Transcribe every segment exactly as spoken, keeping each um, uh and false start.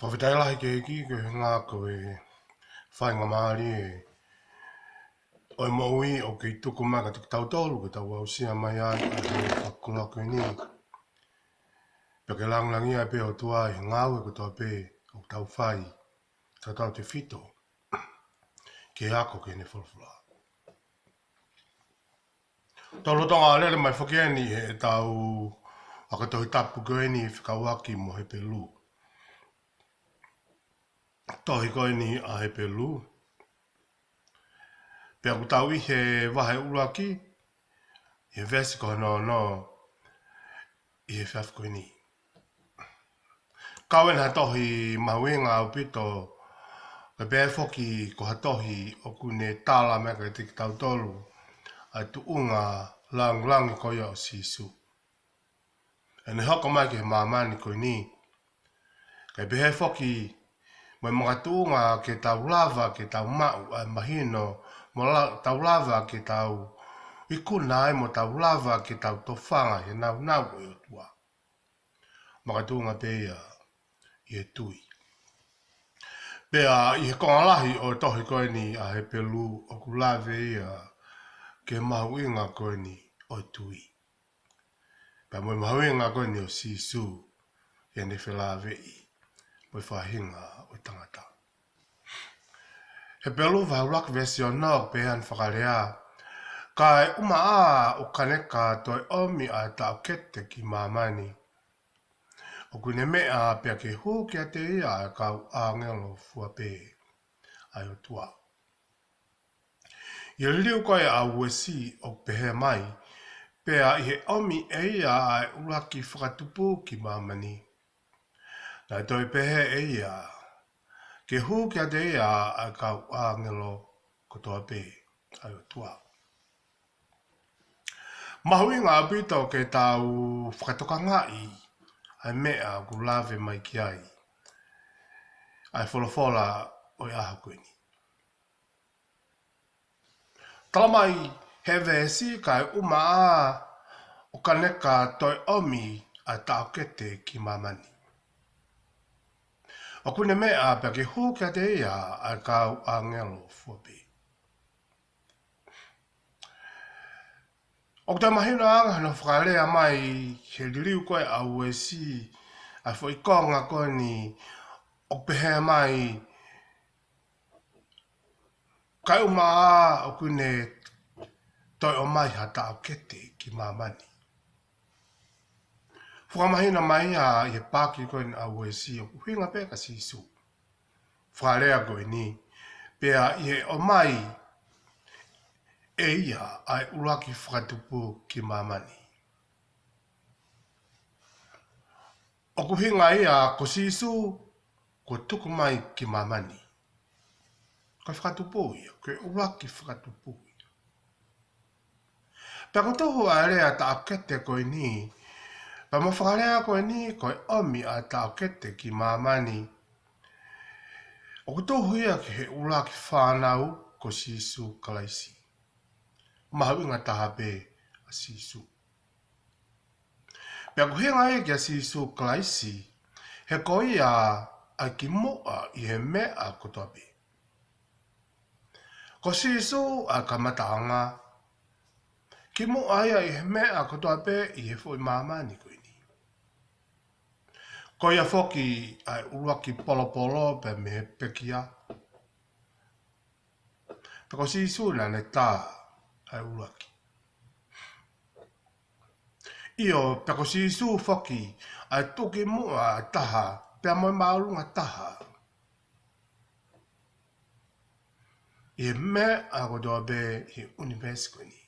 Fakafetaʻi lahi ki he ʻEiki, ko e ngaahi ko e faingamālie ʻo e moʻui ʻoku kei tuku mai kiate kitautolu ke tau aʻusia mai ai ʻa e fakakoloa ko eni. Pea ke langilangiʻia pē ʻa e ʻOtua ʻi he ngāue kotoa pē ʻoku tau fai, tautautefito ke ako ki heʻene folofola. Tau lolotonga lele mai foki eni heʻetau ako Tohi Tapu ko eni fekauʻaki mo Hepelū. Tohi ko eni ʻa Hepelū. Pea ʻoku tau ʻi he vahe ʻuluaki, ʻi he veesi ko hono ono ʻi he efiafi ko eni. Ka ko eni ha tohi mahuʻinga ʻaupito, kae pehē foki ko ha tohi ʻoku ne tala mai kiate kitautolu ʻa e tuʻunga langilangi ko ia ʻo Sīsū. ʻEne hoko mai ki he māmani ko eni. Kae pehē foki mo e makatuʻunga ke tau lava ke tau maʻu ʻa e mahino, mo la-, tau lava ke tau ikuna ai, mo tau lava ke tau tofanga he nāunau ʻo e ʻOtua. Makatuʻunga pē ia ʻi he tui. Pea ʻi he konga lahi ʻo e tohi ko eni ʻa Hepelū ʻoku lave ia ki he mahuʻinga ko eni ʻo e tui. Pea mo e mahuʻinga ko eni ʻo Sīsū ʻi heʻene felāveʻi mo e faʻahinga ʻo e tangata. Hepelū vahe ʻuluaki veesi ono, pehē ʻene fakalea: Kae ʻumaʻā ʻoku ʻikai ke toe ʻomi ʻa e taʻokete ki māmani, ʻoku ne meʻa pea ke hū kiate ia ʻa e kau ʻāngelo fua pē ʻa e ʻOtua. ʻI he liliu ko ē ʻa Uesi ʻoku pehē mai: Pea ʻi he ʻomi ʻe ia ʻa e ʻuluaki fakatupu ki māmani, naʻe toe pehē ʻe ia ke hū kiate ia ʻa e kau ʻāngelo kotoa pē ʻa e ʻOtua. Mahuʻinga ʻaupito ke tau fakatokangaʻi ʻa e meʻa ʻoku lave mai ki ai ʻa e folofola ʻo e ʻaho ko eni. Tala mai he veesi: Kae ʻumaʻā ʻoku ʻikai ke toe ʻomi ʻa e taʻokete ki māmani, ʻoku ne meʻa pea ke hū kiate ia ʻa e kau ʻāngelo fua pē. ʻOku toe mahino ange hono fakalea mai he liliu ko ē ʻa Uesi ʻa e foʻi konga ko eni ʻoku pehē mai: Kae ʻumaʻā ʻoku ʻikai ke toe ʻomai ha taʻokete ki māmani. Fakamahino mai ia ʻi he paaki ko eni ʻa Uesi ʻoku ʻuhinga pē kia Sīsū. Fakalea ko eni: Pea ʻi he ʻomai ʻe ia ʻa e ʻuluaki fakatupu ki māmani. ʻOku ʻuhinga ia ko Sīsū kuo tuku mai ki māmani. Ko e fakatupu ia, ko e ʻuluaki fakatupu ia. Pea ʻoku tohu ʻa e lea taʻokete ko eni, pea mo e fakalea ko eni ko e ʻomi ʻa e taʻokete ki māmani, ʻoku tohu ia ki he ʻuluaki fānau ko Sīsū Kalaisi. Mahuʻinga taha pē ʻa Sīsū. Pea ʻoku ʻuhinga ia kia Sīsū Kalaisi, he ko ia ʻa e kimuʻa ʻi he meʻa kotoa pē. Ko Sīsū ʻa e kamataʻanga, kimuʻa ia ʻi he meʻa kotoa pē ʻi he foʻi māmani ko eni. Ko ia foki ʻa e ʻuluaki polopolo pea mei he pekia. Pea ko Sīsū naʻa ne tā ʻa e ʻuluaki. ʻIo, pea ko Sīsū foki ʻa e tuʻukimuʻa taha pea mo e māʻolunga taha ʻi he meʻa kotoa pē ʻi he ʻunivēsi ko eni,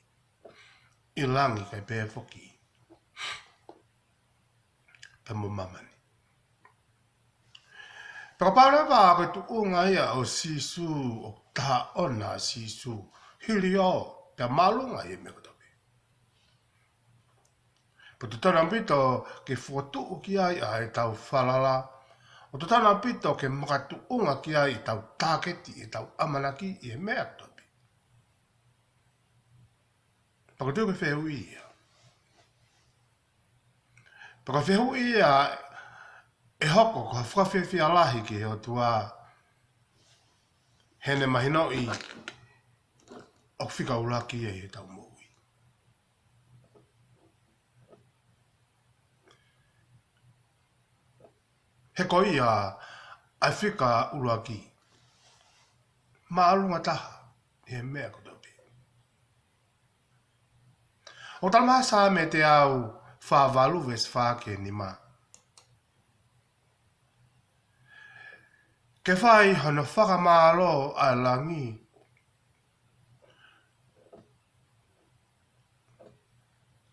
ʻi langi kae pehē foki pea mo māmani. Pea kapau leva ko e tuʻunga ia ʻo Sīsū, ʻoku taha ʻona ʻa Sīsū, hili ʻo, pea māʻolunga ʻi he meʻa kotoa pē. Pea ʻoku totonu ʻaupito ke fokotuʻu ki ai ʻa ʻetau falala, ʻoku totonu ʻaupito ke makatuʻunga ki ai ʻetau tāketi, ʻetau ʻamanaki ʻi he meʻa kotoa pē. Pea ʻoku totonu ke fehuʻi ia. Pea ko e fehuʻi ia, ʻe hoko ko ha fakafiefia lahi ki he ʻOtua heʻene mahinoʻi ʻoku fika ʻuluaki ia ʻi heʻetau moʻui. He ko ia ʻa e fika ʻuluaki māʻolunga taha ʻi he meʻa kotoa pē. ʻOku talamai ʻe Saame teau fā valu veesi fā ki he nima: Ke fai hono fakamālō ʻa e langi,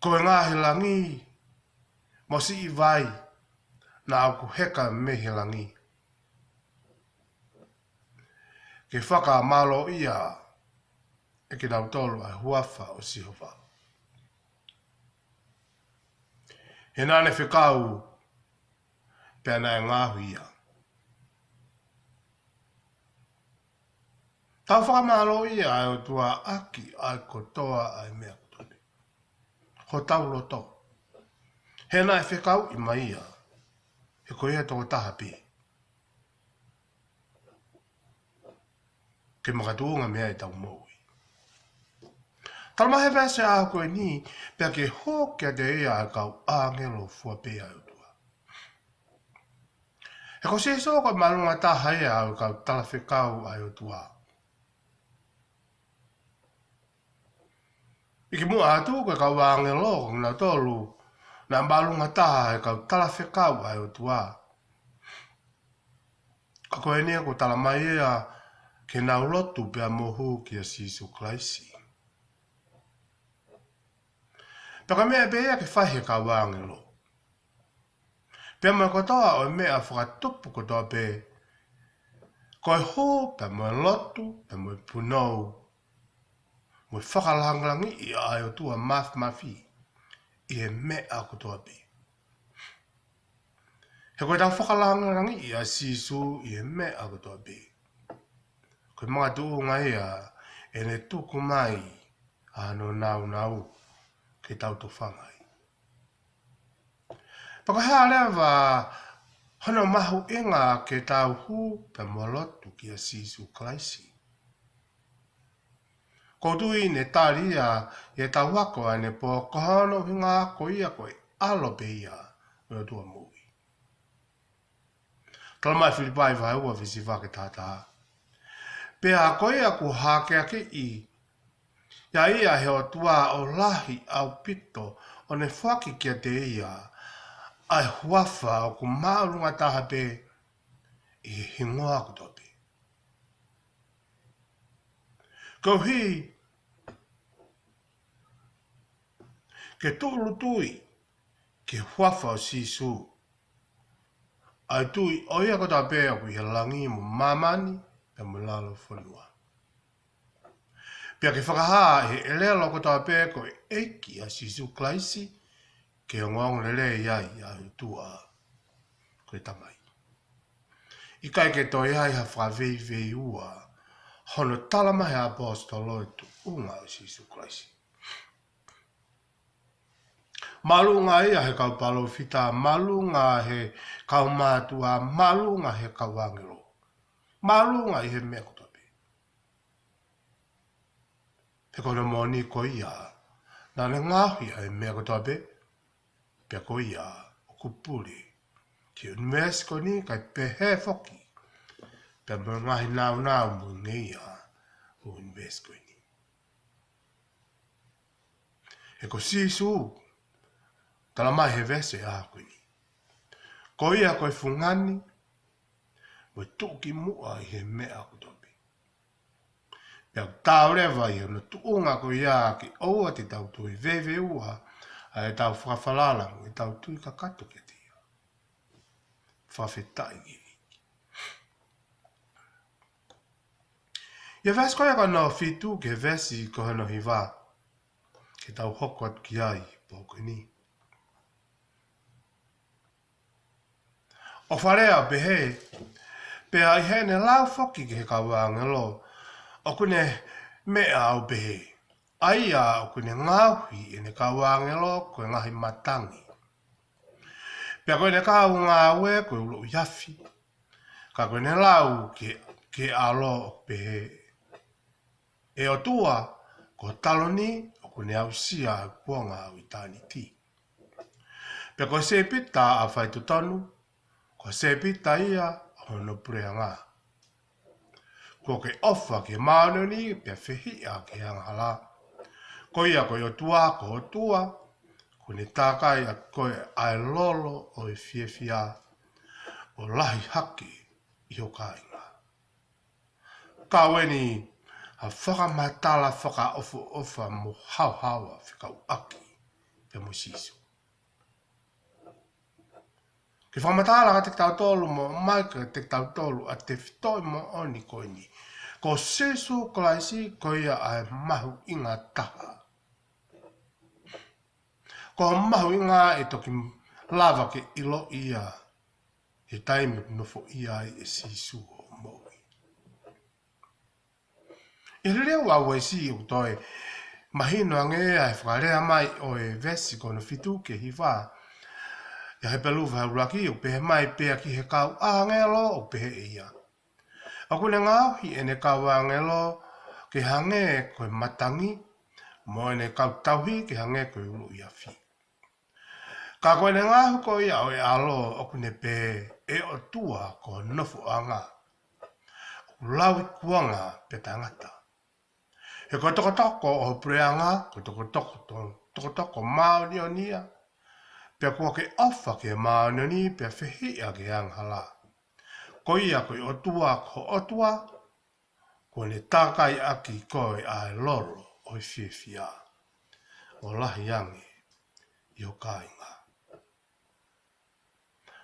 ko e ngaahi langi mo siʻi vai naʻa ku heka mei he langi, ke fakamālōʻia ʻe kinautolu ʻa e huafa ʻo Sihova. He naʻa ne fekau, pea naʻe ngaohi ia. Tau fakamālōʻia ʻa e ʻOtua ʻaki ʻa e kotoa ʻa e meʻa kotoa pē. Hotau loto. He naʻe fekauʻi mai ia, he ko ia tokotaha pē ke makatuʻunga mei ai ʻetau moʻui. Talamai ʻe he veesi ʻa ko eni, pea ke hū kiate ia ʻa e kau ʻāngelo fua pē ʻa e ʻOtua. He ko Sīsū ko e māʻolunga taha ia ʻa e kau talafekau ʻa e ʻOtua. ʻI kimuʻa atu ko e kau ʻāngelo, ko kinautolu naʻe māʻolunga taha he kau talafekau ʻa e ʻOtua. Ka ko eni ʻoku talamai ia ke nau lotu pea mo hū kia Sīsū Kalaisi. Pea ko e meʻa pē ia ke fai he kau ʻāngelo. Pea mo e kotoa ʻo e meʻa fakatupu kotoa pē, ko e hū, pea mo e lotu, pea mo e punou, mo e fakalāngilangiʻi ʻa e ʻOtua Māfimafi ʻi he meʻa kotoa pē. He ko ʻetau fakalāngilangiʻi ʻa Sīsū ʻi he meʻa kotoa pē, ko e makatuʻunga ia ʻene tuku mai ʻa hono nāunau ke tau tofanga ai. Pea ko e hā leva hono mahuʻinga ke tau hū pea mo lotu kia Sīsū Kalaisi? ʻOku ou tui ne tali ia ʻi heʻetau ako ʻanepō, ko hono ʻuhinga ko ia ko e ʻAlo pē ia ʻo e ʻOtua moʻui. Talamai ʻe Filipai vahe ua veesi fā ki he taha taha: Pea ko ia kuo hākeakiʻi ia ʻe he ʻOtua ʻo lahi ʻaupito, ʻo ne foaki kiate ia ʻa e huafa ʻoku māʻolunga taha pē ʻi he hingoa kotoa pē. Koeʻuhi ke tūʻulutui ki he huafa ʻo Sīsū ʻa e tui ʻo ia kotoa pē ʻoku ʻi he langi mo māmani pea mo e lalo fonua. Pea ke fakahā ʻe he ʻelelo kotoa pē ko e ʻEiki ʻa Sīsū Kalaisi, ke ongoongolelei ai ʻa e ʻOtua ko e Tamai. ʻIkai ke toe ʻi ai ha fakaveiveiua hono talamai ʻe he ʻaposetolo e tuʻunga ʻo Sīsū Kalaisi. Māʻolunga ia he kau palōfita, māʻolunga he kau mātuʻa, māʻolunga he kau ʻāngelo, māʻolunga ʻi he meʻa kotoa pē. He ko hono moʻoni ko ia naʻa ne ngaohi ʻa e meʻa kotoa pē, pea ko ia ʻoku pule ki he ʻunivēsi ko eni, kae pehē foki pea mo e ngaahi nāunau mo e ngeia ʻo e ʻunivēsi ko eni. He ko Sīsū, talamai ʻe he veesi ʻa ko eni, ko ia ko e fungani mo e tuʻukimuʻa ʻi he meʻa kotoa pē. Pea ʻoku taau leva ʻi hono tuʻunga ko ia ke ʻoua te tau toe veiveiua ʻa ʻetau fakafalala mo ʻetau tui kakato kiate ia. Fakafetaʻi ki he ʻEiki. ʻI he veesi ko ia ko hono fitu ki he veesi ko hono hiva, ke tau hoko atu ki ai he pō ko eni. ʻOfa lea ʻo pehē: Pea ʻi heʻene lau foki ki he kau ʻāngelo, ʻoku ne meʻa ʻo pehē, ʻa ia ʻoku ne ngaohi ʻene kau ʻāngelo ko e ngaahi matangi, Pea ko ʻene kau ngāue ko e uloʻi afi. Ka ko ʻene lau ki he ʻAlo ʻo pehē, ʻE ʻOtua, ko ho taloni ʻoku ne aʻusia ʻa e kuonga ʻo ʻitāniti. Pea ko e sēpita ʻa e faitotonu, ko e sēpita ia ʻo hono puleʻanga. Kuo ke ʻofa ki he māʻoniʻoni pea fehiʻa ki he angahala. Ko ia ko e ʻOtua ko ho ʻOtua, kuo ne tākai ʻaki koe ʻa e lolo ʻo e fiefia, ʻo lahi hake ʻi ho kāinga. Ka ko eni ha fakamatala fakaʻofoʻofa mo haohaoa fekauʻaki pea mo Sīsū. Ke fakamatala kiate kitautolu mo ʻomai kiate kitautolu ʻa e tefitoʻi moʻoni ko eni. Ko Sīsū Kalaisi ko ia ʻa e mahuʻinga taha. Ko e mahuʻinga ʻe toki lava ke ʻiloʻi ia he taimi ʻoku nofoʻia ai ʻe Sīsū hoʻo moʻui. ʻI he liliu ʻa Uesi ʻoku toe mahino ange ʻa e fakalea mai ʻo e veesi ko hono fitu ki he hiva. ʻI he Hepelū vahe ʻuluaki ʻoku pehē mai, pea ki he kau ʻāngelo ʻoku pehē ʻe ia, ʻOku ne ngaohi ʻene kau ʻāngelo ke hangē ko e matangi, mo ʻene kau tauhi ke hangē ko e uloʻi afi. Ka ko ʻene ngaohi ko ia ʻo e ʻAlo ʻoku ne pehē, ʻE ʻOtua, ko ho nofoʻanga ʻoku lauikuonga pea taʻengata. He ko e tokotoko ʻo ho puleʻanga ko e tokotoko, to-, tokotoko māʻoniʻoni ia. Pea kuo ke ʻofa ki he māʻoniʻoni pea fehiʻa ki he angahala. Ko ia ko e ʻOtua ko ho ʻOtua, kuo ne tākai ʻaki koe ʻa e lolo ʻo e fiefia, ʻo lahi ange ʻi ho kāinga.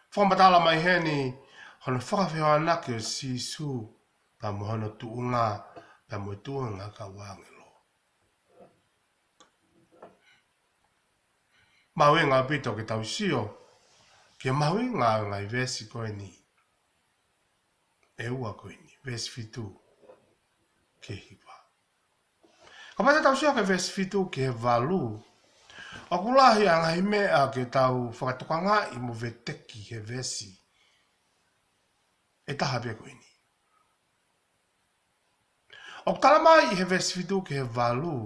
Fakamatala mai heni hono fakafehoanaki ʻo Sīsū pea mo hono tuʻunga, pea mo e tuʻunga kau ʻāngelo. Mahuʻinga ʻaupito ke tau sio ki he mahuʻinga ʻo e ngaahi veesi ko eni ʻe ua ko eni, veesi fitu ki he hiva. Kapau te tau sio ki he veesi fitu ki he valu, ʻoku lahi ʻa e ngaahi meʻa ke tau fakatokangaʻi mo veteki he veesi ʻe taha pē ko eni. ʻOku tala mai ʻi he veesi fitu ki he valu,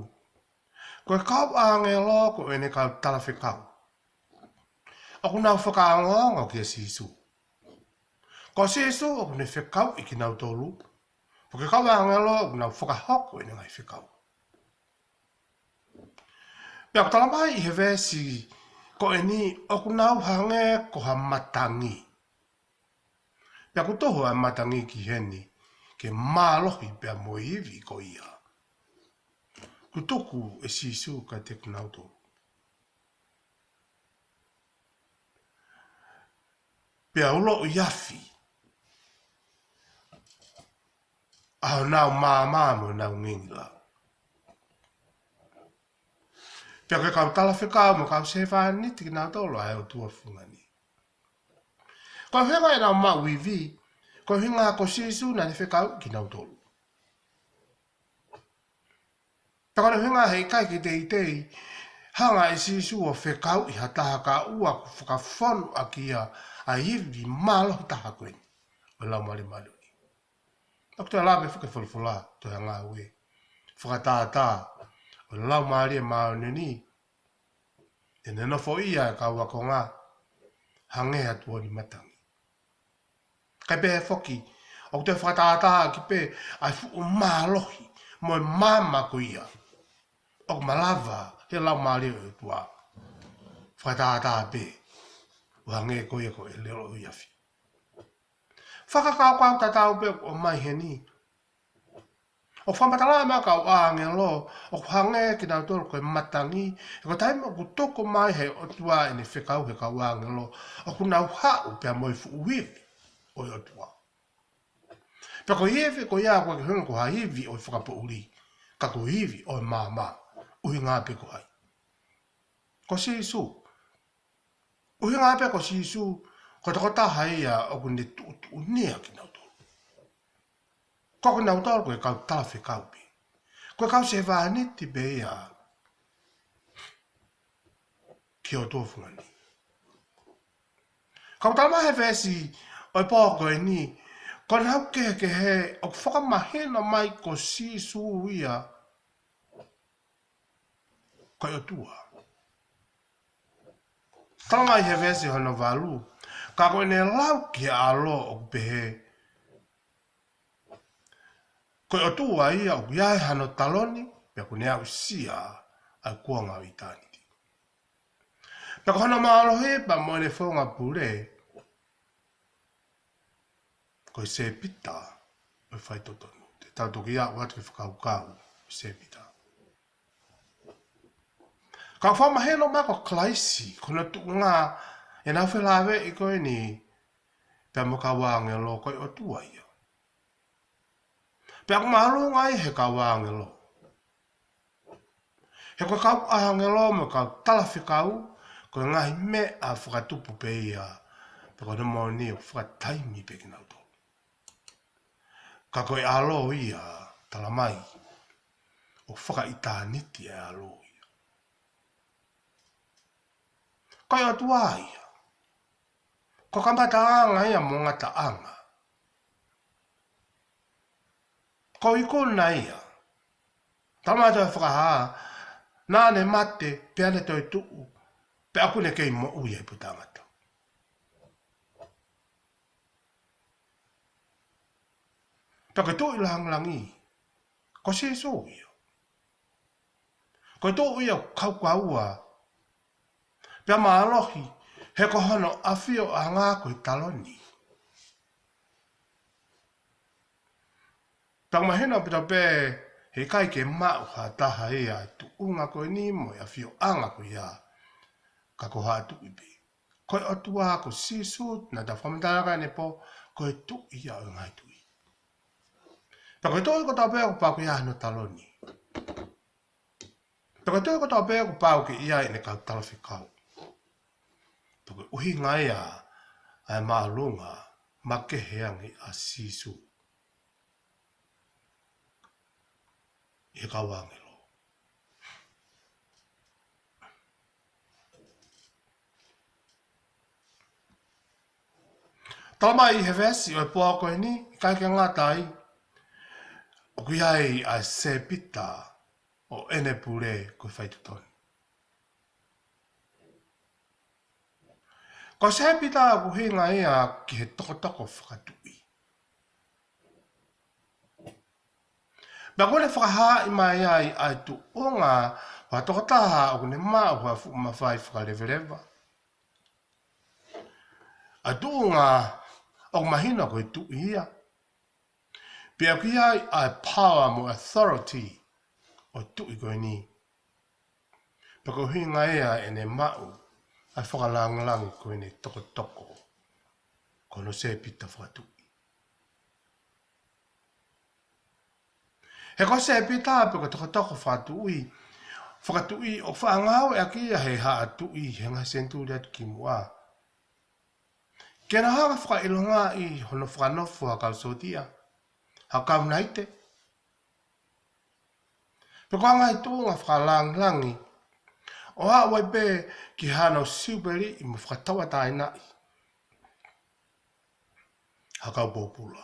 ko e kau ʻāngelo ko ʻene kau talafekau ʻoku nau fakaongoongo kia Sīsū. Ko Sīsū ʻoku ne fekauʻi kinautolu, pea ko e kau ʻāngelo ʻoku nau fakahoko ʻene ngaahi fekau. Pea ʻoku tala mai ʻi he veesi ko eni ʻoku nau hangē ko ha matangi. Pea ʻoku toho ʻa e matangi ki heni ke mālohi pea mo e ivi ko ia kuo tuku ʻe Sīsū kiate kinautolu. Pea uloʻi afi ʻa honau maama mo ʻenau ngingila. Pea ko e kau talafekau mo e kau sevāniti kinautolu ʻa e ʻOtua fungani. Ko e ʻuhinga ʻenau maʻu ivi, ko e ʻuhinga ko Sīsū naʻa ne fekauʻi kinautolu. Pea ko e ʻuhinga he ʻikai ke teitei hanga ʻe Sīsū ʻo fekauʻi ha taha kae ʻoua kuo fakafonu ʻaki ia ʻa e ivi mālohi taha ko eni ʻo e Laumālie Māʻoniʻoni. ʻOku toe lave foki e folofola, toe hanga ʻo e fakatātā ʻo e Laumālie Māʻoniʻoni, te ne nofoʻia e kau ākonga hangē ha tuʻoni matangi. Kae pehē foki, ʻoku toe fakatātā ʻaki pē ʻa e fuʻu mālohi mo e maama ko ia ʻoku malava he Laumālie ʻo e ʻOtua. Fakatātā pē ʻo hangē ko ia ko e lolo ʻo e afi. Fakakaukau tatau pē ʻoku ʻomai heni. ʻOku fakamatala mai e kau ʻāngelo ʻoku hangē kinautolu ko e matangi, he ko e taimi ʻoku tuku mai he ʻOtua ʻene fekau he kau ʻāngelo, ʻoku nau haʻu pea mo e fuʻu ivi ʻo e ʻOtua. Pea ko e ivi ko ia ʻoku ʻikai ke ʻuhinga ko ha ivi ʻo e fakapoʻuli, ka ko e ivi ʻo e maama, ʻuhinga pē ko hai? Ko Sīsū. ʻUhinga pē ko Sīsū, ko e tokotaha ia ʻoku ne tuʻutuʻunia kinautolu. Ko kinautolu ko e kau talafekau pē. Ko e kau sevāniti pē ia ki he ʻOtua fungani. Ka ʻoku tala mai he veesi ʻo e pō ko eni, ko ʻenau kehekehe ʻoku fakamahino mai ko Sīsū ia ko e ʻOtua. Tala mai he veesi hono valu, ka ko ʻene lau ki he ʻAlo ʻoku pehē, ko e ʻOtua ia ʻoku ʻi ai hano taloni, pea ʻoku ne aʻusia ʻa e kuonga ʻo ʻitāniti. Pea ko hono mālohi pea mo ʻene founga pule, ko e sēpita ʻo e faitotonu. Te tau toki aʻu atu ki he fakakaukau ʻo e sēpita. Ka ʻoku fakamahino mai ko Kalaisi, ko hono tuʻunga ʻenau felāveʻi ko eni pea mo e kau ʻāngelo, ko e ʻOtua ia. Pea ʻoku māʻolunga ia he kau ʻāngelo. He ko e kau ʻāngelo mo e kau talafekau, ko e ngaahi meʻa fakatupu pē ia, pea ko hono moʻoni ʻoku fakataimi pē kinautolu. Ka ko e ʻAlo ia, tala mai, ʻoku fakaʻitāniti e ʻAlo ia. Ko e ʻOtua ia. Ko e kamataʻanga ia mo e ngataʻanga. Ko e ikuna ia. Tala mai ʻe he Fakahā, naʻa ne mate, pea ne toetuʻu, pea ʻoku ne kei moʻui ai pē ʻi he tangata. Pea ko e Tuʻi langilangi, ko Sīsū ia. Ko e Tuʻi ia ʻoku kaukaua, pea mālohi, he ko hono ʻafioʻanga ko e taloni. Pea ʻoku mahino ʻaupito pē, heʻikai ke maʻu ha taha ia ʻa e tuʻunga ko eni mo e ʻafioʻanga ko ia, ka ko Haʻa Tuʻi pē. Ko e ʻOtua ko Sīsū, naʻa tau fakamatala ki ai ʻanepō, ko e Tuʻi ia ʻo e ngaahi tuʻi. Pea ko e tuʻi kotoa pē ʻoku pau ke ʻi ai hano taloni. Pea ko e tuʻi kotoa pē ʻoku pau ke ʻi ai ʻene kau talafekau. Pea ko e ʻuhinga ia ʻa e māʻolunga makehe ange ʻa Sīsū ʻi he kau ʻāngelo. Tala mai he veesi ʻo e pō ko eni, ʻikai ke ngata ai, ʻoku ʻi ai ʻa e sēpita ʻo ʻene pule ko e faitotonu. Ko e sēpita ʻoku ʻuhinga ia ki he tokotoko fakatuʻi. Pea ʻoku ne fakahaaʻi mai ai ʻa e tuʻunga ʻo ha tokotaha ʻoku ne maʻu ha fuʻu mafai fakaleveleva. ʻA e tuʻunga ʻoku mahino ko e tuʻi ia. Pea ʻoku ʻi ai ʻa e power mo e authority ʻo e tuʻi ko eni. Pea ko e ʻuhinga ia ʻene maʻu ʻa e fakalāngilangi ko ʻene tokotoko, ko hono sēpita fakatuʻi. He ko e sēpita pe ko e tokotoko fakatuʻi, fakatuʻi ʻoku faʻa ngāueʻaki ia he Haʻa Tuʻi he ngaahi senituli atu kimuʻa. Ke nau hanga ʻo fakaʻilongaʻi hono fakanofo ha kau sōtia, ha kau naite. Pe ko ha ngaahi tuʻunga fakalāngilangi, ʻo aʻu ai pē ki hano siupeli mo fakatauʻatāinaʻi ha kau pōpula.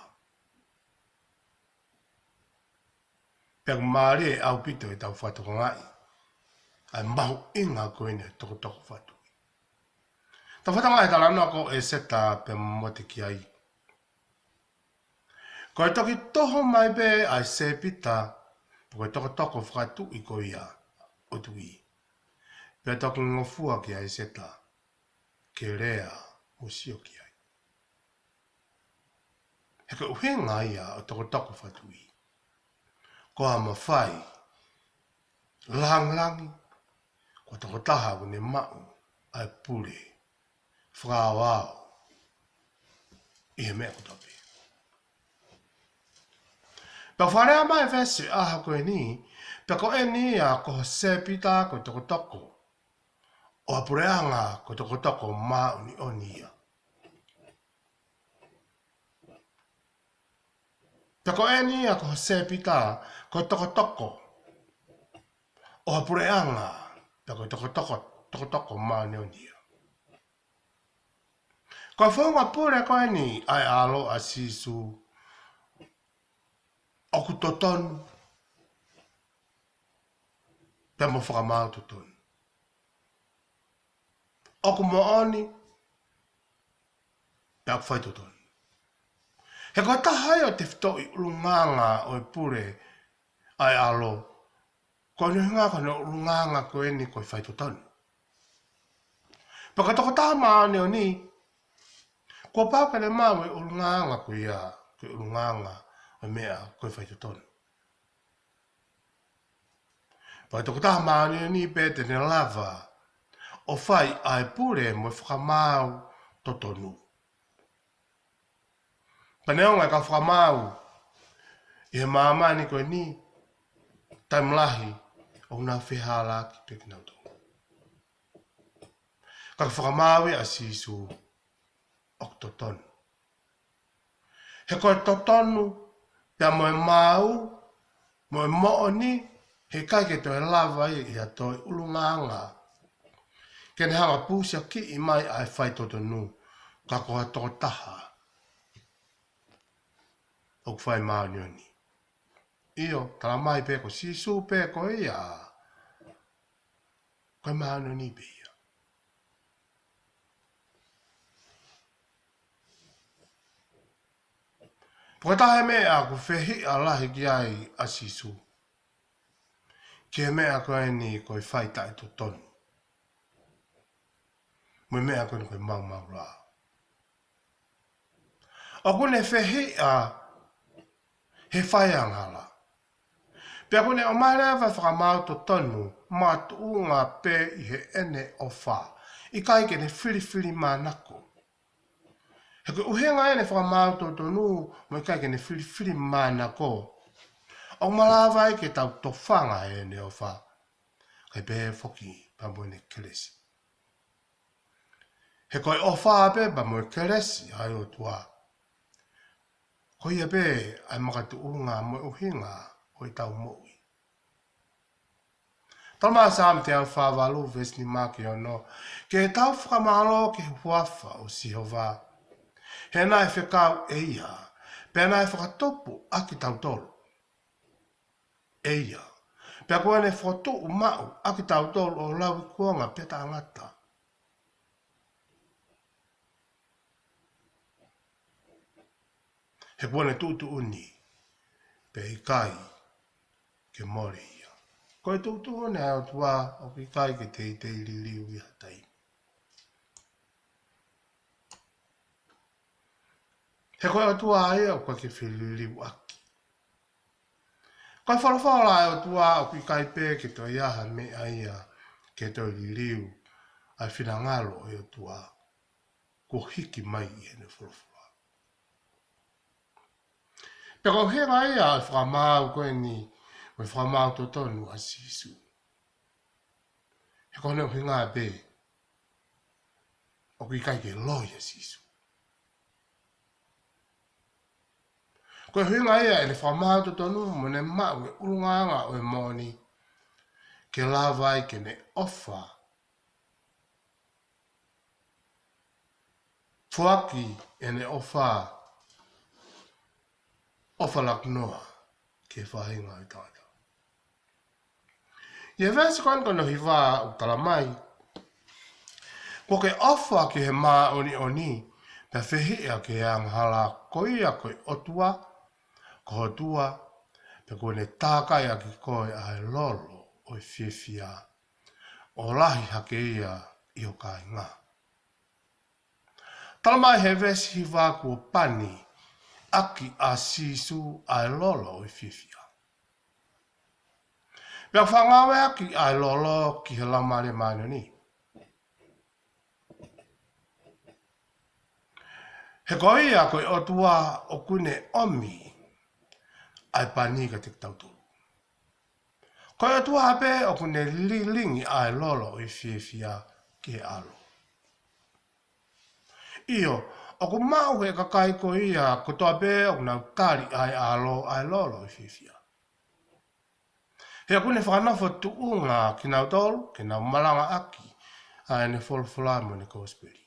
Pea ʻoku mālie ʻaupito ʻetau fakatokangaʻi ʻa e mahuʻinga ko eni ʻo e tokotoko fakatuʻi. Tau fakatokangaʻi e talanoa ko ʻĒseta pea Motekiai. Ko e toki toho mai pē ʻa e sēpita, pe ko e tokotoko fakatuʻi ko ia ʻo e tuʻi. Pea toki ngofua kia ʻĒseta ke lea mo sio ki ai. He ko e ʻuhinga ia ʻo e tokotoko fakatuʻi, ko ha mafai lāngilangi, ko e tokotaha ʻoku ne maʻu ʻa e pule fakaaoao ʻi he meʻa kotoa pē. Pea fakalea mai e veesi ʻaho ko eni, pea ko eni ia ko e sēpita ko e tokotoko ʻo ha puleʻanga ko e tokotoko māʻoniʻoni ia. Pea ko eni ia ko e sēpita ko e tokotoko ʻo ha puleʻanga, pea ko e tokotoko, tokotoko māʻoniʻoni ia. Ko e founga pule ko eni ʻa e ʻAlo ʻa Sīsū ʻoku totonu, pea mo e fakamaau totonu. ʻOku moʻoni, pea ʻoku faitotonu. He ko e taha ia ʻo e tefitoʻi ʻulungaanga ʻo e pule ʻa e ʻAlo, ko hono ʻuhinga ko hono ʻulungaanga ko eni ko e faitotonu. Pea ko e Tokotaha Māʻoniʻoni, kuo pau ke ne maʻu e ʻulungaanga ko ia, ko e ʻulungaanga ʻo e meʻa ko e faitotonu. Pea ko e Tokotaha Māʻoniʻoni pē te ne lava ʻo fai ʻa e pule mo e fakamaau totonu. Pea neongo e kau fakamaau ʻi he māmani ko eni, taimi lahi ʻoku nau fehālaaki pē kinautolu. Ka ko e fakamaau ʻa Sīsū ʻoku totonu. He ko e totonu, pea mo e maau, mo e moʻoni, heʻikai ke toe lava ia ʻo toe ʻulungaanga ke ne hanga ʻo pusiakiʻi mai ʻa e faitotonu, ka ko ha tokotaha ʻoku fai māʻoniʻoni. ʻIo, tala mai pē ko Sīsū pē ko ia, ko e māʻoniʻoni pē ia. Pea ko e taha e meʻa ʻoku fehiʻa lahi ki ai ʻa Sīsū, ki he meʻa ko eni ko e fai taʻetotonu, mo e meʻa ko eni ko e maumau lā. ʻOku ne fehiʻa he faiangahala. Pea ʻoku ne ʻomai leva e fakamaau totonu makatuʻunga pē ʻi heʻene ʻofa. ʻIkai ke ne filifilimānako. He ko e ʻuhinga ʻene fakamaau totonu mo ʻikai ke ne filifilimānako, ʻoku malava ai ke tau tofanga heʻene ʻofa, kae pehē foki pea mo ʻene kelesi. He ko e ʻofa pē pea mo e kelesi ʻa e ʻOtua, ko ia pē ʻa e makatuʻunga mo e ʻuhinga ʻo ʻetau moʻui. Tala mai ʻe Saame teau fā valu veesi nima ki he ono: Ke tau fakamālō ki he huafa ʻo Sihova, he naʻe fekau ʻe ia, pea naʻe fakatupu ʻa kitautolu ʻe ia, pea kuo ne fokotuʻu maʻu ʻa kitautolu ʻo lauikuonga pea taʻengata. He kuo ne tuʻutuʻuni, pea ʻikai ke mole ia. Ko e tuʻutuʻuni ʻa e ʻOtua ʻoku ʻikai ke teitei liliu ʻi ha taimi. He ko e ʻOtua ia ʻoku ʻikai ke feliliuaki. Ko e folofola ʻa e ʻOtua ʻoku ʻikai pē ke toe ʻi ai ha meʻa ia ke toe liliu ʻa e finangalo ʻo e ʻOtua kuo hiki mai ʻi heʻene folofola. Pea ko e ʻuhinga ia ʻo e fakamaau ko eni, ʻo e fakamaau totonu ʻa Sīsū. He ko hono ʻuhinga pē ʻoku ʻikai ke loi ʻa Sīsū. Ko e ʻuhinga ia ʻene fakamaau totonu mo ʻene maʻu e ʻulungaanga ʻo e moʻoni, ke lava ai ke ne ʻofa, foaki ʻene ʻofa, ʻofa lakunoa ki he faʻahinga ʻo e tangata. ʻI he veesi ko eni ko hono hiva ʻoku tala mai: Kuo ke ʻofa ki he māʻoniʻoni, pea fehiʻa ki he angahala, ko ia ko e ʻOtua, ko ho ʻOtua, pea kuo ne tākai ʻaki koe ʻa e lolo ʻo e fiefia, ʻo lahi hake ia ʻi ho kāinga. Tala mai he veesi hiva kuo pani ʻaki ʻa Sīsū ʻa e lolo ʻo e fiefia. Pea fakangāueʻaki ʻa e lolo ki he Laumālie Māʻoniʻoni. He ko ia ko e ʻOtua ʻoku ne ʻomi ʻa e pani kiate kitautolu. Ko e ʻOtua pē ʻoku ne lilingi ʻa e lolo ʻo e fiefia ki he ʻAlo. ʻIo, ʻoku maʻu ʻe he kakai ko ia kotoa pē ʻoku nau tali ʻa e ʻAlo ʻa e lolo ʻo e fiefia. He ʻoku ne fakanofo tuʻunga kinautolu ke nau malangaʻaki ʻa ʻene folofola mo ʻene kosipeli.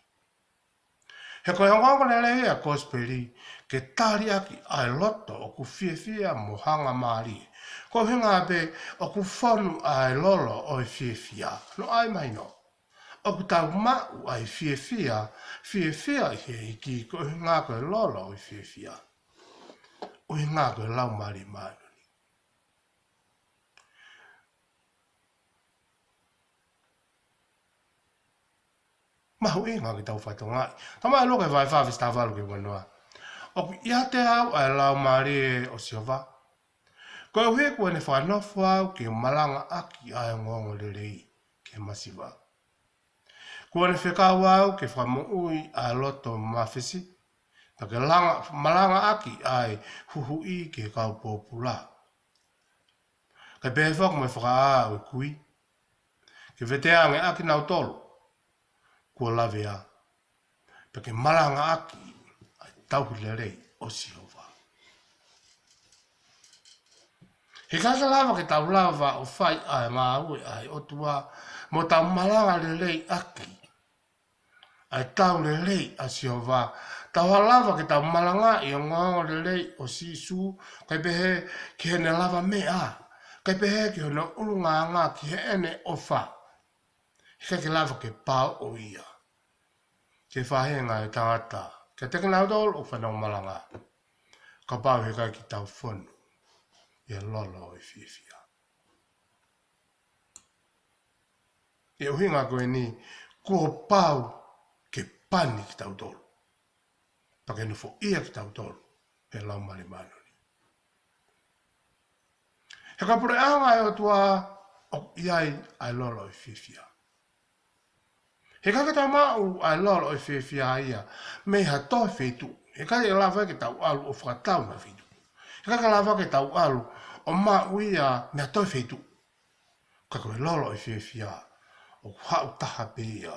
He He ko e ongoongolelei ʻa e kosipeli ke tali ʻaki ʻa e loto ʻoku fiefia mo hangamālie. Ko e ʻuhinga pē ʻoku fonu ʻa e lolo ʻo e fiefia. Naʻe ʻai mai ʻo ʻoku tau maʻu ʻa e fiefia, fiefia ʻi he ʻEiki, ko e ʻuhinga ko e lolo ʻo e fiefia. ʻUhinga ko e Laumālie Māʻoniʻoni. Mahuʻinga ke tau fakatokangaʻi. Talamai ʻe Luke vahe fā veesi taha valu ki he uanoa: ʻOku ʻiate au ʻa e Laumālie ʻo Sihova, koeʻuhi kuo ne fakanofo au ke malangaʻaki ʻa e ongoongolelei ki he masiva. Kuo ne fekau au ke fakamoʻui ʻa e loto mafesi, pea ke langa, malangaʻaki ʻa e huhuʻi ki he kau pōpula. Kae pehē foki mo e fakaʻā ʻo e kui, ke veteange ʻakinautolu kuo lavea, pea ke malangaʻaki ʻa e tauhi lelei ʻo Sihova. He ʻikai ke lava ke tau lava ʻo fai ʻa e ngāue ʻa e ʻOtua mo tau malanga lelei ʻaki ʻa e tau lelei ʻa Sihova. Tau ʻalu lava ke tau malangaʻi ʻa e ongoongolelei ʻo Sīsū, kae pehē ki heʻene lavameʻa, kae pehē ki hono ʻulungaanga, ki heʻene ʻofa. He ʻikai ke lava ke pau ʻo ia ki he faʻahinga ʻo e tangata, kiate kinautolu ʻoku fanongo malanga, kapau he ʻikai ke tau fonu ʻi he lolo ʻo e fiefia. ʻI he ʻuhinga ko eni, kuo pau ke pani kitautolu, pea ke nofoʻia kitautolu ʻe he Laumālie Māʻoniʻoni. He ko e puleʻanga ʻo e ʻOtua ʻoku ʻi ai ʻa e lolo ʻo e fiefia. He ʻikai ke tau maʻu ʻa e lolo ʻo e fiefia ia mei ha toe feituʻu. He ʻikai ke lava ke tau ʻalu ʻo fakatau ha feituʻu. He ʻikai ke lava ke tau ʻalu ʻo maʻu ia mei ha toe feituʻu. Ka ko e lolo ʻo e fiefia ʻoku haʻu taha pē ia,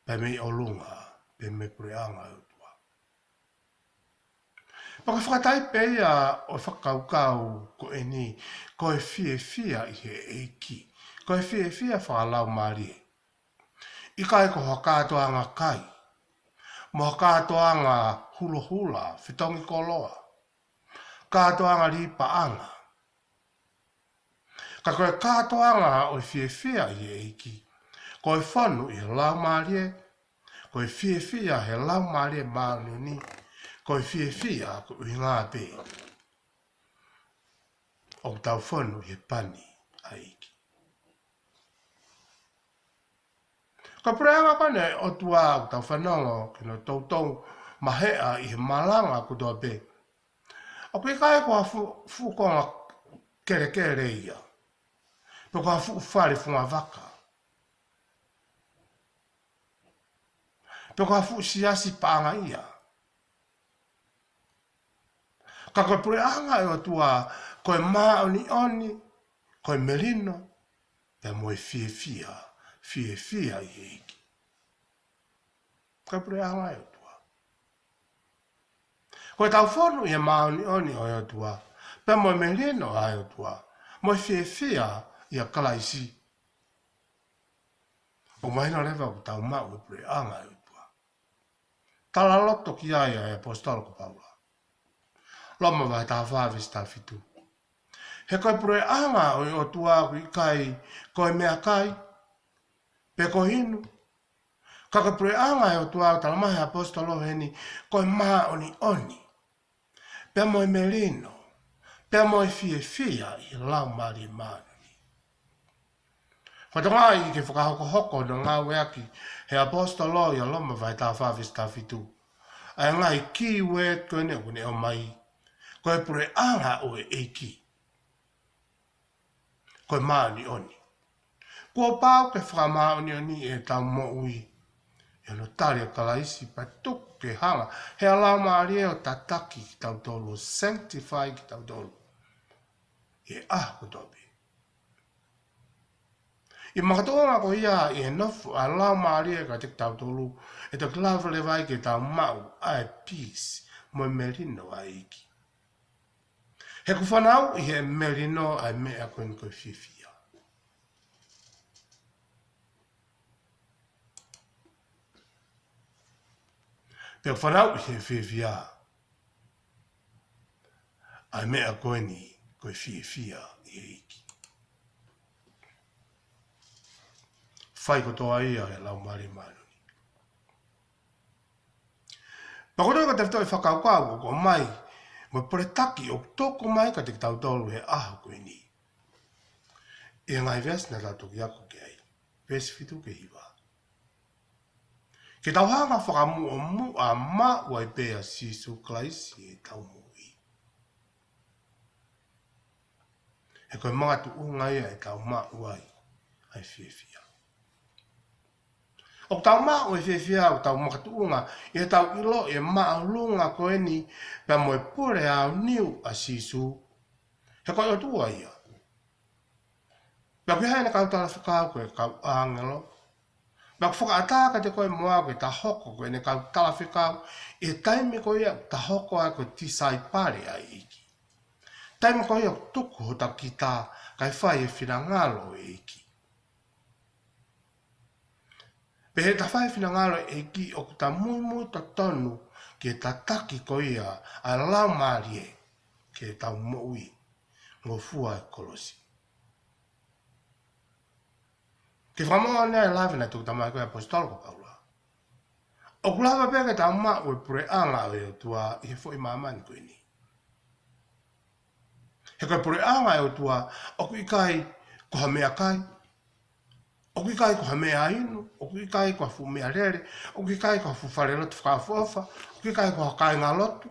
pea mei ʻolunga, pea mei he puleʻanga ʻo e ʻOtua. Pea ko e fakataipe ia ʻo e fakakaukau ko eni, ko e fiefia ʻi he ʻEiki, ko e fiefia fakalaumālie. ʻIkai ko ha kātoanga kai, mo ha kātoanga hulohula, fetongi koloa, kātoanga lī paʻanga. Ka ko e kātoanga ʻo e fiefia ʻi he ʻEiki, ko e fonu ʻi he Laumālie, ko e fiefia he Laumālie Māʻoniʻoni, ko e fiefia ko e ʻuhinga pē ʻoku tau fonu ʻi he pani ʻa e ʻEiki. Ko e puleʻanga ko eni ʻo e ʻOtua ʻoku tau fanongo ki hono toutou maheʻa ʻi he malanga kotoa pē, ʻoku ʻikai ko ha fu-, fuʻu konga kelekele ia, pe ko ha fuʻu fale fungavaka, pe ko ha fuʻu siasi paʻanga ia. Ka ko e puleʻanga ʻo e ʻOtua, ko e māʻoniʻoni, ko e melino, pea mo e fiefia, fiefia ʻi he ʻEiki. Ko e puleʻanga ʻo e ʻOtua. Ko ʻetau fonu ʻi he māʻoniʻoni ʻo e ʻOtua, pea mo e melino ʻa e ʻOtua, mo e fiefia ʻia Kalaisi, ʻoku mahino leva ʻoku tau maʻu e puleʻanga ʻo e ʻOtua. Talaloto ki ai ʻa e ʻaposetolo ko Paula. Loma vahe taha fā veesi taha fitu. He ko e puleʻanga ʻo e ʻOtua ʻoku ʻikai ko e meʻakai, pe ko e inu. Ka ko e puleʻanga ʻo e ʻOtua ʻoku talamai ʻe he ʻaposetolo heni, ko e māʻoniʻoni, pea mo e melino, pea mo e fiefia ʻi he Laumālie Māʻoniʻoni. Fakatokangaʻi ke fakahokohoko hono ngāueʻaki ʻe he ʻaposetolo ʻia Loma vahe taha fā veesi taha fitu ʻa e ngaahi key word ko eni ʻoku ne ʻomai. Ko e puleʻanga ʻo e ʻEiki, ko e māʻoniʻoni. Kuo pau ke fakamāʻoniʻoniʻi ʻetau moʻui ʻi hono tali ʻa Kalaisi, pea tuku ke hanga ʻe he Laumālie ʻo tataki kitautolu, sanctify kitautolu ʻi he ʻaho kotoa pē. ʻI he makatuʻunga ko ia ʻi he nofo ʻa e Laumālie kiate kitautolu, ʻe toki lava leva ai ke tau maʻu ʻa e peace mo e melino ʻa e ʻEiki. He ʻoku fanauʻi ʻe he melino ʻa e meʻa ko eni ko e fiefia. Pea fanauʻi he fiefia ʻa e meʻa ko eni, ko e fiefia ʻi he ʻEiki. Fai kotoa ia ʻe he Laumālie Māʻoniʻoni. Pea ko e tau ka tefitoʻi fakakaukau ʻoku ʻomai mo e pole taki ʻoku toko mai kiate kitautolu he ʻaho ko eni, ʻi he ngaahi veesi naʻa tau toki ako ki ai, veesi fitu ki he hiva. Ke tau hanga ʻo fakamuʻomuʻa maʻu ai pē ʻa Sīsū Kalaisi ʻi heʻetau moʻui. He ko e makatuʻunga ia ʻetau maʻu ai ʻa e fiefia. ʻOku tau maʻu e fiefia, ʻoku tau makatuʻunga ʻi heʻetau ʻiloʻi e māʻolunga ko eni pea mo e pule aoniu ʻa Sīsū. He ko e ʻOtua ia. Pea ʻoku ʻi ai ʻene kau talafekau, ko e kau ʻāngelo. Pea ʻoku fakaʻatā kiate koe mo au ke ta hoko ko ʻene kau talafekau ʻi he taimi ko ia ʻoku ta hoko ai ko e tisaipale ʻa e ʻEiki. Taimi ko ia ʻoku tuku hota kita kae fai e finangalo ʻo e ʻEiki. Pea heʻeta fai e finangalo ʻo e ʻEiki ʻoku ta muimui totonu ki he tataki ko ia ʻa e Laumālie ki heʻetau moʻui, ngofua e kolosi. Ke fakamoʻoni ʻa e lave naʻe tuku mai ko e ʻaposetolo ko Paula, ʻoku lava pē ke tau maʻu e puleʻanga ʻo e ʻOtua ʻi he foʻi māmani ko eni. He ko e puleʻanga ʻo e ʻOtua ʻoku ʻikai ko ha meʻakai, ʻoku ʻikai ko ha meʻainu, ʻoku ʻikai ko ha fuʻu meʻalele, ʻoku ʻikai ko ha fuʻu falelotu fakaʻofoʻofa, ʻoku ʻikai ko ha kāingalotu.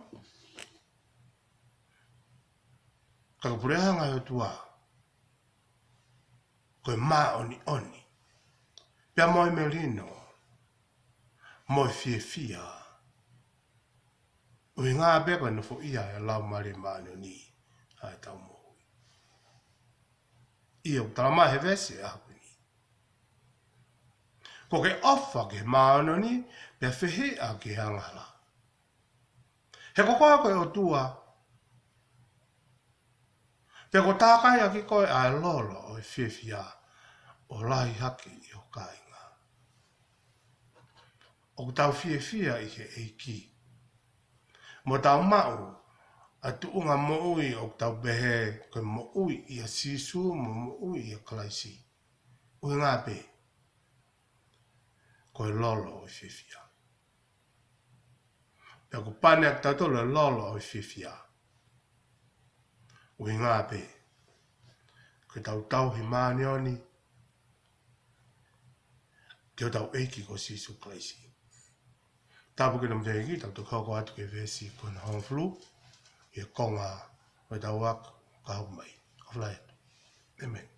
Ka ko e puleʻanga ʻo e ʻOtua ko e māʻoniʻoni, pea mo e melino, mo e fiefia. ʻUhinga pē ko e nofoʻia ʻa e Laumālie Māʻoniʻoni ʻi heʻetau moʻui. ʻIo, ʻoku tala mai he veesi ʻaho ko eni, kuo ke ʻofa ki he māʻoniʻoni, pea fehiʻa ki he angahala. He ko koe ko e ʻOtua, pea kuo tākai ʻaki koe ʻa e lolo ʻo e fiefia ʻo lahi hake ʻi ho kāinga. ʻOku tau fiefia ʻi he ʻEiki, mo tau maʻu ʻa e tuʻunga moʻui ʻoku tau pehē ko e moʻui ʻia Sīsū mo moʻui ʻia Kalaisi. ʻUhinga pē ko e lolo ʻo e fiefia. Pea ʻoku pane ʻa kitautolu e lolo ʻo e fiefia. ʻUhinga pē ko ʻetau tauhi māʻoniʻoni ki hotau ʻEiki ko Sīsū Kalaisi. Tāpuekina kimoutolu ʻe he ʻEiki, tau toki hoko atu ki he veesi ko hono hongofulu ʻi he konga ʻo ʻetau ako ka hoko mai. ʻOfa lahi atu. ʻĒmeni.